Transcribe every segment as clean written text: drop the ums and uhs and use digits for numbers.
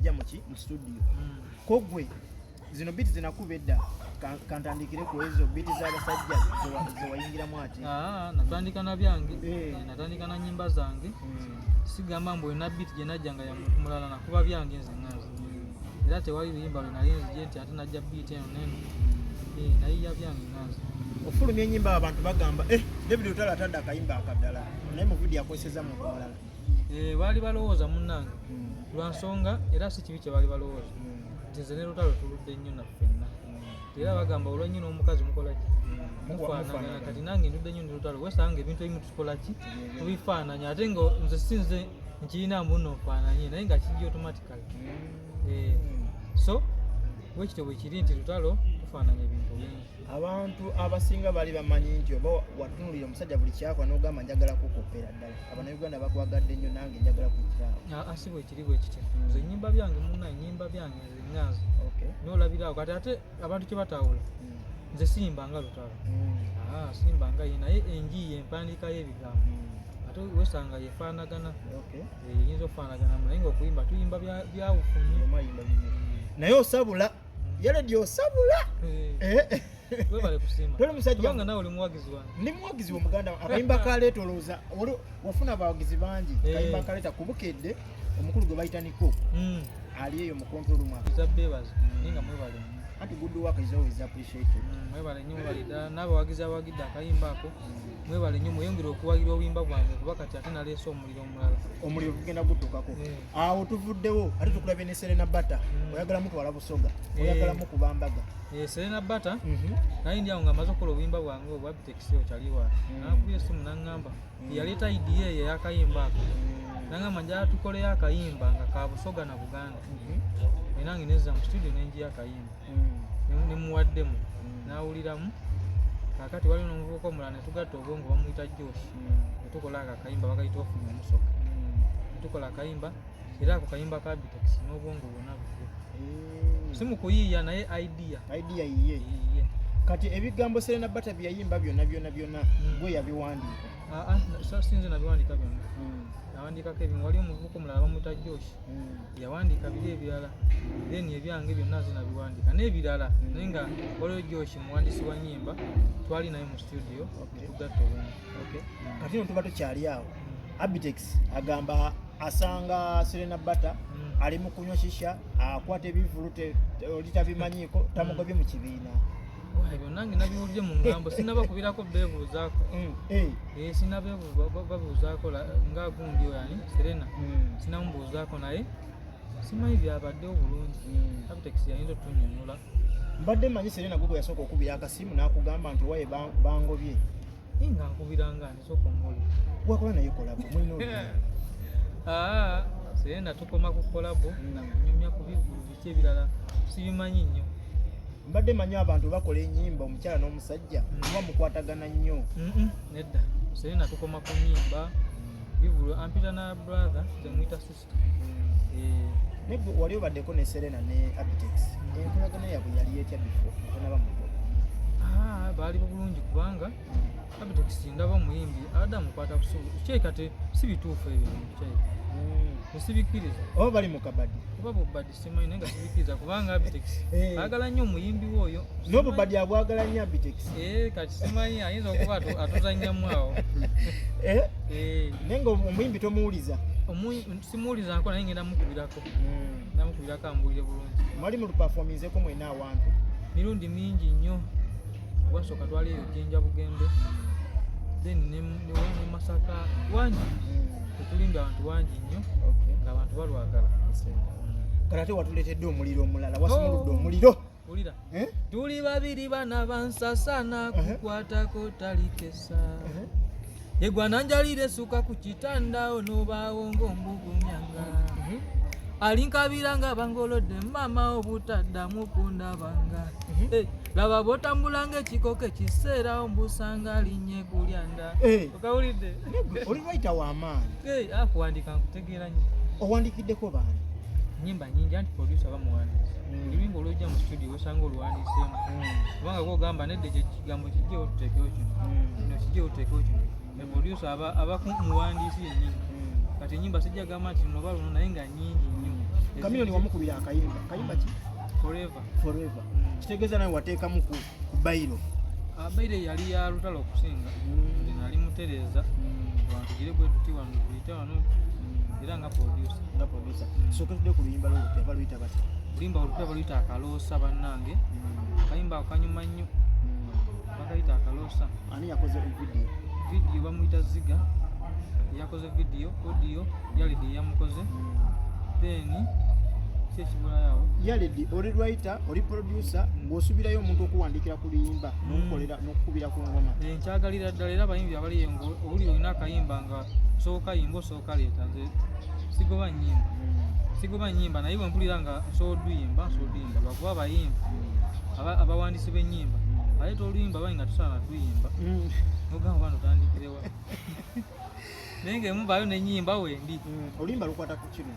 najja muki mu studio. Ko gwe zino beat zinakuba edda, kantandikire ku ezo beat z'abasajja zewayingiramu ati. Ah, natandika na byange. Eh. Eh, natandika na nyimba zange. Sigamba mbu olina beat gye najja nga ya muntu mulala, nakuba byange nze nganze, era tewali luyimba lwe nali nzije nti ate najja beat eno neno. Eh, nayiya byange nganze. Ofulumya enyimba, abantu bagamba, "Eh, David Lutalo atadde akayimba akadala," naye mu video akozeseza muntu mulala. Eh, baali balowooza munnange lwa nsonga, era si kibi kye baali balowooza nti nze ne Lutalo tuludde nnyo naffenna, era bagamba olwa nnyo n'omukazi mukola ki? Mufaanagana. Kati nange ndudde nnyo ne Lutalo, wesanga ebintu ebimu tukola ki? Tubifaananya, ate nga nze si nze nkirina mbu nno nfaananye naye, nga kijja automatically. Eh, so bwekityo bwe kiri nti Lutalo tufaananya ebintu bingi. Abantu abasinga baali bamanyi nti oba watunulira omusajja buli kyakola n'ogamba, "Njagala kukopera ddala, Abannayuganda bakwagadde nnyo, nange njagala kukiraawo." Ah, si bwekiri bwekityo. Nze nyimba byange munna, nyimba byange nze nganze. Nolabirawo kati ate abantu kye batawula, nze siyimba nga Lutalo. Ah, siyimba nga ye, naye enjiiya, empandiika y'ebigambo ate wesanga yefaanagana. Eh, eyinza okufaanaganamu, naye ngaokuyimba tuyimba byawufu nnyo. Omu ayimba bibiri, naye osabula yaledi, osabula. Eh, Eh. webale kusiima. Toli musajja. Kubanga nawe oli muwagizi wange. Ndi muwagizi womuganda. Akayimba kaleeta, olowooza wafuna abawagizi bangi. Eh. Kayimba kaleeta kubukedde, omukulu gwe bayita Niko ali eyo mu control room. Nza beebaza, naye nga mwebale nnyo. Anti good work is always appreciated. Mwebale nnyo, mwebale ddala n'abawagizi abawagidde akayimba ako, mwebale nnyo, mweyongere okuwagira obuyimba bwange, kuba kati ate naleese omuliro omulala. Omuliro gugenda gutuukako. Awo tuvuddewo, ate tukulabye ne Serena Bata. Oyagala mutwala Busoga, oyagala mukuba mbaga. Eh, Serena Bata, naye ndi awo nga maze okukola obuyimba bwange obwa Abitex okyali wange, nankubya esimu naŋŋamba, yaleeta idea eyo ey'akayimba ako, naŋŋamba, "Njala tukoleyo akayimba nga ka Busoga na Buganda." Nange nezza mu studio nenjiya akayimba nemuwaddemu n'awuliramu. Kakati waliwo n'omuvubuka omulala netugatta obwongo, bamuyita Josh, netukola ako akayimba bakayita "Ofunye Omusoga". Netukola akayimba, era ako kayimba ka Abitex n'obwongo bwonna bubwe, si mu kuyiiya, naye idea Idea yiye. Yiye. Kati ebigambo Serena Bata byeyayimba byonna byonna byonna, gwe yabiwandiika? Ah, ah, sinze nabiwandiika byonna, nawandiikako ebimu. Waliwo omuvubuka omulala bamuyita Josh, yawandiika biri ebirala, then ebyange byonna nze nabiwandiika n'ebirala, naye nga waliwo Josh muwandiisi wa nyimba, twali naye mu studio netugatta obwongo. Okay. Kati no tuba tukyali awo, Abitex agamba asanga Serena Bata ali mu kunywa shisha, akwata ebivulu oli tabimanyiiko, tamugobye mu kibiina. Wah, ebyo nange nabiwulidde mu ngambo, sinabakubirako beebuuzaako. Eh. Eh, sinababuuzaako nga gundi oyo ani, Serena. Sinamubuuzaako, naye simanyi byabaddewo bulungi. Abitex yayinza otunyonyola. Mbadde manyi Serena gwe yasooka okubira akasimu n'akugamba nti, "Waye bangobye." Naye nga nkubiranga ndisooka omuwulira. Wakola naye collabo, mulina olugendo. Aa, Serena tukoma ku collabo nakunyumya ku bivulu, biki ebirala sibimanyi nnyo. Mbadde manyi abantu bakola enyimba, omukyala n'omusajja, muba mukwatagana nnyo. Nedda, Serena tukoma ku nyimba, bivulu ampita na brother, nze muyita sister. Eh. Naye gwe wali obaddeko ne Serena ne Abitex, enkolagana yabwe yali etya before tonaba mukola? Ah, baali bulungi, kubanga Abitex ndaba omuyimbi abadde amukwata busuulu kyeka te si bituufu ebyo bintu kyeka nesibikkiriza. Oba bali mu kabadi? Kuba bubadi simanyi, naye nga sibikkiriza, kubanga Abitex ayagala nnyo omuyimbi we oyo. N'obubadi abwagala nnyo Abitex. Eh, kati simanyi, ayinza okuba atuzannyamu awo. Eh, Eh, naye nga omuyimbi tomuwuliza? Simuwuliza nko, naye ngenda mukubirako, namukubirako ambuulire bulungi. Mwali mulupafominzeko mwena awantu? Mirundi mingi nnyo. Ogwasooka twali eyo Jjinja, Bugembe, then ne Masaka, wangi tetulimbye, abantu wangi nnyo ng'abantu balwagala. Kati ate watuleetedde omuliro omulala, wasumuludde omuliro. Wulira. Eh? Tuli babiri bana bansasana kukwatako talikesa egwana njalire suka ku kitanda onobaawo ng'ombugumyanga alinkabira nga bangolodde mama obutaddamu kundabanga. Eh, laba bw'otambula ng'ekikoko ekiseera ombusanga linye kulyanda. Eh. Okawulidde? Naye gwe oli writer w'amaanyi. Eh, akuwandiika nkutegeera nnyo. Owandiikiddeko baani? Nyimba nyingi, anti producer bamuwandiisa. Oluyimba olwojja mu studio osanga oluwandiiseemu, kubanga gwogamba, "Nedda, ekyo ekigambo kijjewo tuteekewo kino, kino kijjewo tuteekewo kino." Ne producer aba muwandiisi yennyini. Kati enyimba sijja gamba nti luno oba luno, naye nga nyingi nnyo. Chameleone wamukubira akayimba, kayimba ki? Forever. Forever. Kitegeeza nawe wateekamu ku bayiro. Abaire yali ya lutalo okusinga. Nze nali mutereeza, wantugire bwe tuti wano, tuyite wano, era nga producer. Nga producer. Sooka tudde ku luyimba lwolupya, baluyita batya? Oluyimba olupya baluyita Akaloosa. Bannange, akayimba ako kanyuma nnyo, bakayita Akaloosa. Ani yakoze video? Vidiyo bamuyita Ziga, yakoze vidiyo, audio Yalidi yamukoze, then ki ekibulayo awo? Yaledi, oli writer, oli producer, ng'osubirayo omuntu okuwandikira ku luyimba n'okukolera n'okukubira ku ngoma? Eh, nkyagalira ddala, era abayimbi abaliyo nga owulira olina akayimba nga osooka yimba, osooka leeta. Nze sigoba nnyimba, sigoba nnyimba, naye bwe mpulira nga nsobola oduyimba, nsobola oduyimba, lwakuba abayimbi abawandiisi b'ennyimba aleeta oluyimba bangi nga tusaana tuyimba, nogamba bano tandikirewa, naye ngaemuvaayo n'ennyimba wendi. Oluyimba lukwata ku kino?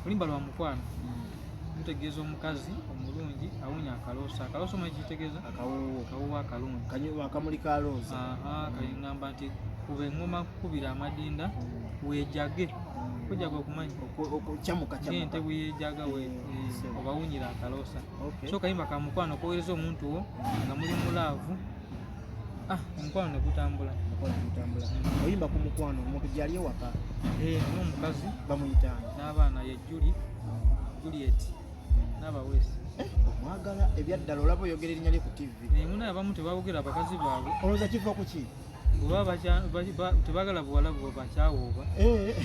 Oluyimba lwa mukwano, mutegeeza omukazi omulungi awunya akaloosa. Akaloosa omanyi kitegeeza? Akawoowo. Akawoowo akalungi. Akamuli ka looza. Aha, kali ŋŋamba nti kuba eŋŋoma kukubira amadinda, weejage, kwejaga okumanyi? Okukyamuka. Ng'ente Kyamuka. bweyejaga obawunyira akaloosa. So kayimba ka mukwano, kowereza omuntu wo nga muli mu love, ah, omukwano ne gutambula. Mukwano gutambula. Oyimba ku mukwano, omuntu gyali ewaka? Eh, nina omukazi. Bamuyitaani? N'abaana, ye Juli, Juliet n'abaweesi. Omwagala ebyaddala, olaba oyogera erinnya lye ku TV. Munaye abamu tebawogera abakazi baabwe. Olowooza kiva ku ki? Bwebaba tebagala buwala bwe bakyawooba. Eh.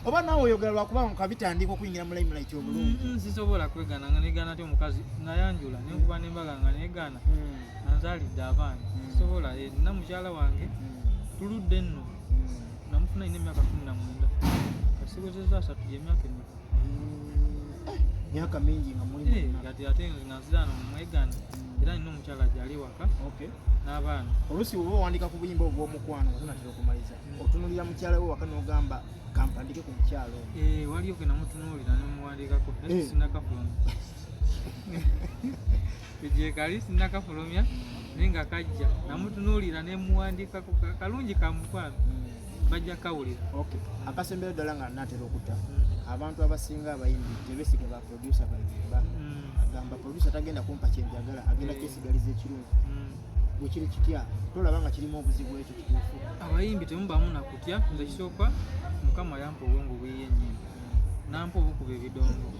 Oba naawe oyogera lwakuba nga bitandika okuyingira mu limelight obulungi? Sisobola kwegana nga negaana ti omukazi nayanjula nenkuba nembaga nga negaana anzaalidde abaana. Sisobola. Eh, nina mukyala wange, tuludde nno, namufuna ina emyaka 19, kasiwezeza 30, gyemyaka emeka? Myaka mingi nga muli Eh, mwenna. Kati ate nga nziraano mumwegaana, era nina omukyala gyali waka n'abaana. Oluusi bw'oba owandika ku buyimba obw'omukwano nga tonatera okumaliza, otunulira mukyala we waka n'ogamba kampandike ku mukyalo ono? Eh, waliyo ke namutunuulira nemuwandiikako, naye sinakafulumya, gyekali, sinakafulumya, naye nga kajja. Namutunuulira nemuwandiikako kalungi ka mukwano, bajja kawulira. Okay, akasembero ddala nga natera okutta, abantu abasinga abayimbi tebesiga ba producer bayimba. Agamba producer tagenda kumpa kyenjagala, agenda kyesigaliza ekirungi. Bwe kiri kitya? Tolaba nga kirimu obuzibu? Ekyo kituufu? Abayimbi temubamu nakutya. Nze kisooka, Mukama yampa obwongo bwiye ennyimba, nampa obukuba ebidongo,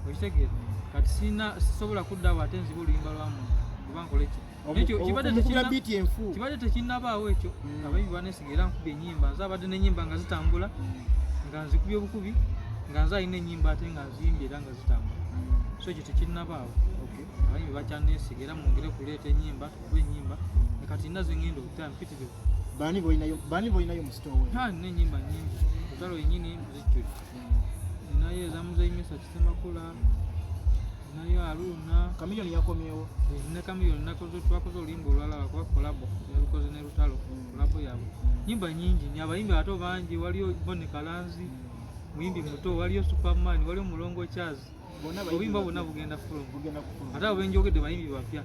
okitegeera? Kati sina, sisobola kuddawo ate nziba oluyimba lwa muntu kuba nkole ki? Ekyo kibadde Omukubira tekirina- beat enfu. Kibadde tekinnabaawo ekyo. Abayimbi banesiga, era nkuba ennyimba. Nze abadde n'ennyimba nga zitambula, nga nzikubye obukubi, nga nze alina ennyimba ate nga nzimbye era nga zitambula. So ekyo tekinnabaawo. Abayimbi bakyanesiga, era mwongere kuleeta ennyimba, tukube ennyimba. Kati nina zengenda okuta mpitirivu. Baani bolinayo mu store? Ha, nina ennyimba nnyingi, lutalo yennyini zijjudde. Ninayo eza Muzeyi Mesa Kisemakula, ninayo Aruna. Chameleone yakomyewo? Nina Chameleone, nakoze, twakoze oluyimba olulala lwakuba collabo, yalukoze ne Lutalo, collabo yaabwe. Nyimba nyingi nnyo, abayimbi abato bangi, waliyo Boni Kalanzi, muyimbi muto, waliyo Superman, waliyo Mulongo Charles. Bonna Obuyimba bayimbi. Bwonna bugenda fuluma. Bugenda kufuluma. Ate abo benjogedde bayimbi bapya,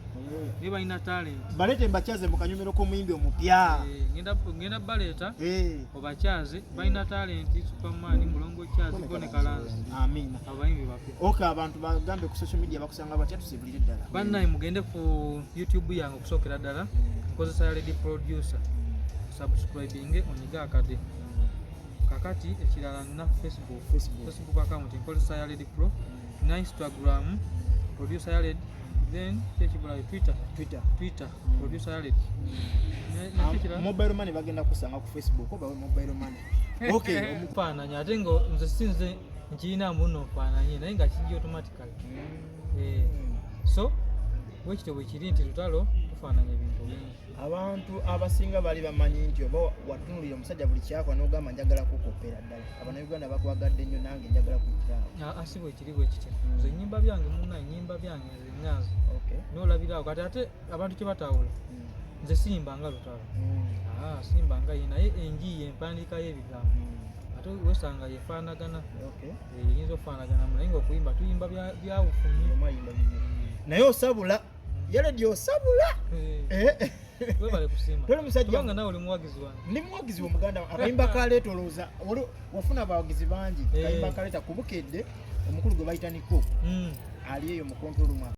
naye balina talent. Baleete mbakyaze mu kanyumiro k'omuyimbi omupya. Eh, ngenda baleeta obakyaze, balina talent, Superman, Mulongo Charles, Boni Kalanzi. Amiina. Abayimbi bapya. Ok, abantu bagambe ku social media bakusanga batya, tusibulire ddala. Bannaye, mugende ku YouTube yange. Okusookera ddala nkozesa ya Lady Producer, subscribing, onyige akade. Kakati ekirala nina Facebook. Facebook. Facebook account nkozesa ya Lady Pro, nina Instagram, Producer ya Lady, then kyekibulayo Twitter. Twitter. Twitter, Producer ya Lady. Nekirala Mobile money bagenda kusanga ku Facebook oba mobile money? Okay. Omufaananyi ate nga nze sinze nkirina mbuno nfaananye, naye nga kijja automatically. Eh, so bwekityo bwe kiri nti Lutalo tufaananya ebintu bingi. Abantu abasinga bali bamanyi nti oba watunulira omusajja buli kyakola n'ogamba njagala kukopera ddala. Abannayuganda bakwagadde nnyo, nange njagala kuyitaawo. Ah, si bwekiri bwe kityo. Nze nyimba byange, munna, nyimba byange nze nganze nolabiraawo. Kati ate abantu kye batawula, nze siyimba nga Lutalo. Ah, siyimba nga ye, naye enjiiyo empandiika y'ebigambo ate wesanga yefaanagana. Eh, eyinza okufaanaganamu, naye ngaokuyimba tuyimba byawufu nnyo. Omu ayimba bibiri. Naye osabula, Yaledi, osabula. Eh, Eh. Webale kusiima. Toli musajja- Kubanga nawe oli muwagizi wange. Ndi muwagizi womuganda. Akayimba kaleeta, olowooza wafuna abawagizi bangi. Kayimba kaleeta kubukedde omukulu gwe bayita Niko ali eyo mu control room.